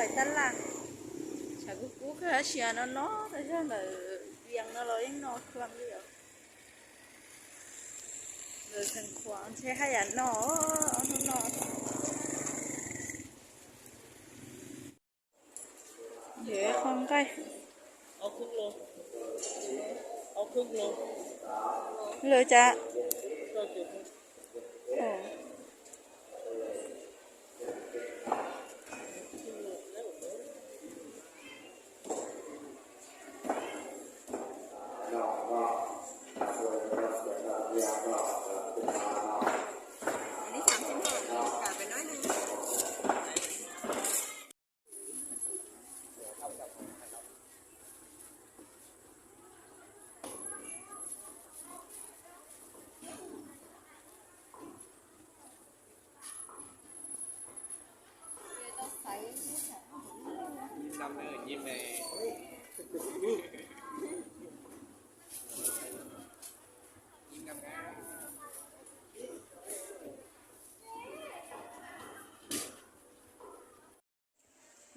Tab laj, tshav kub kub kawg tab sis no no, tab zog ntawm Vias no los yeej no khuam li os. Ntawm Xeev Khuam ntshe haj yam no, hnub no. Yuav ib qho nqaij. Lawv cas.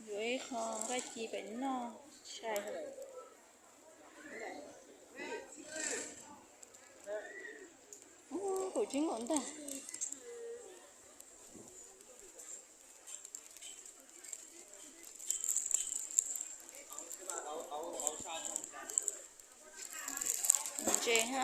Yuav ib qho nqaij ci pem noj tshais. Ub, kaum tsib nkaus ntag. Ntse ha.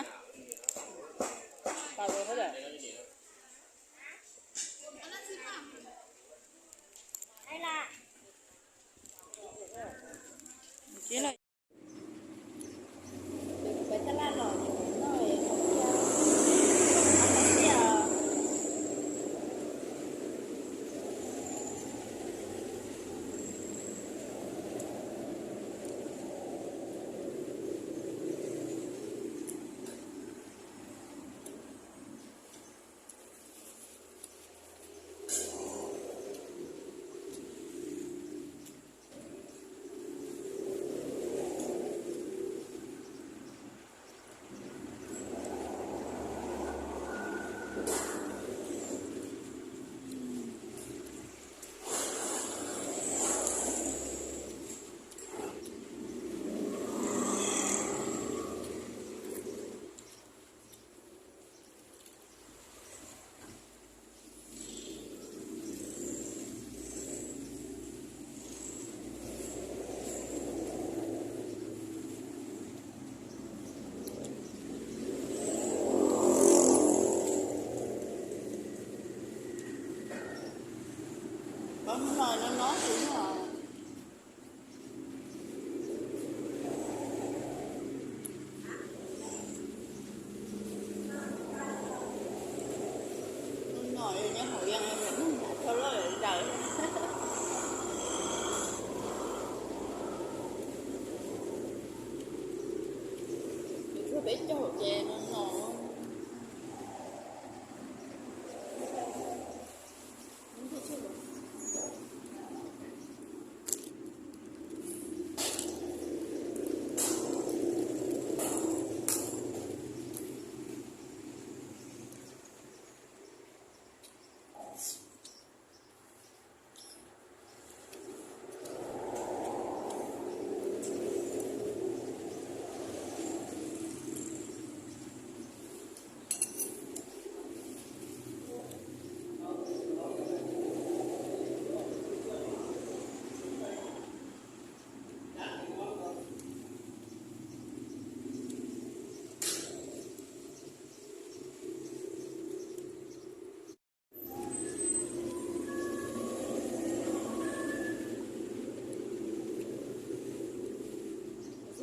Peb caug ces no no.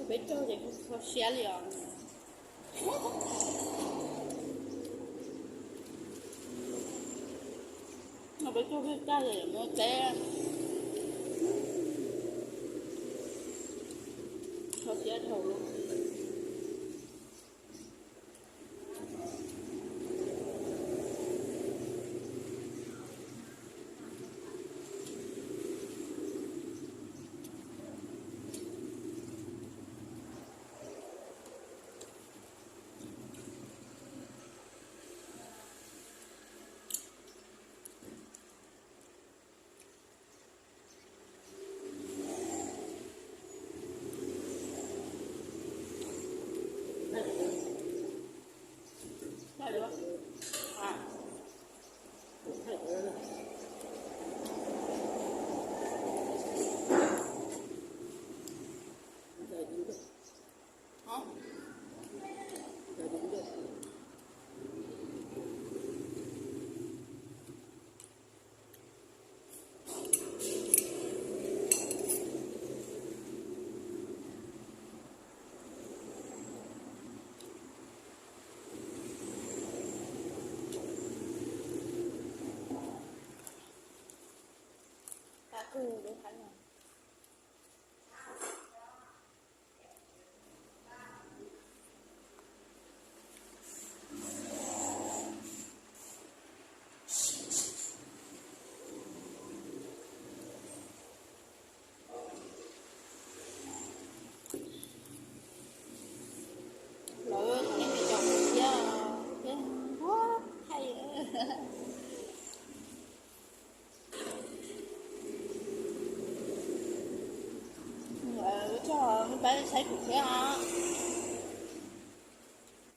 Peb caug ces kuv kho siab li os. No peb caug peb tag ces yuav mus teb. Kho siab dhau lawm. Lawv kuv yeej tsis caum kuv thiab, thiab nquag thaij. Lawv tso, pab saib kuv thiab os.